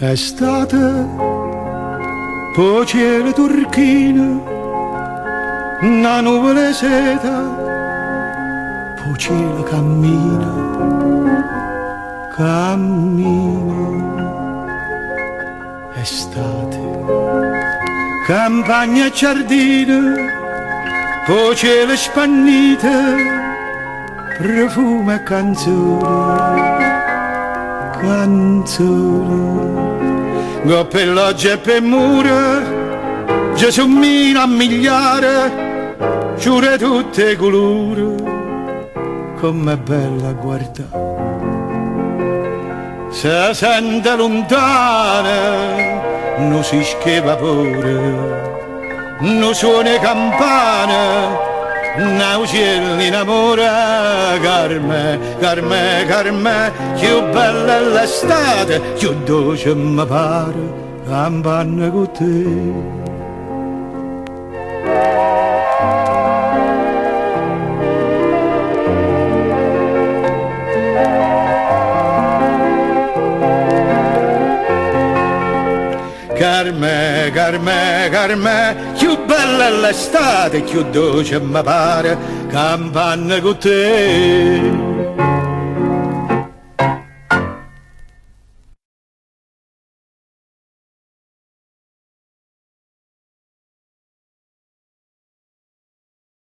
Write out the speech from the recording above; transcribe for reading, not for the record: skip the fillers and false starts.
Estate, p' 'o cielo turchino, na nuvola 'e seta p' 'o cielo cammina, cammina. Estate, campagna e ciardine, p' 'o cielo spannite, profumo e canzone, canzone. Ngopp' 'e logge e p' 'e mure, giesummine a migliare, sciure 'e tutt' 'e culure, comm'è bello a guardà. Se sente luntano nu sisco 'e vapore, nu suono 'e campane, n'auciello in amore. Carmè, Carmè, Carmè, cchiù bella 'e l'estate, cchiù doce me pare campanno cu te. Carmè, Carmè, Carmè, cchiù bella 'e l'estate, cchiù doce me pare campanno cu te.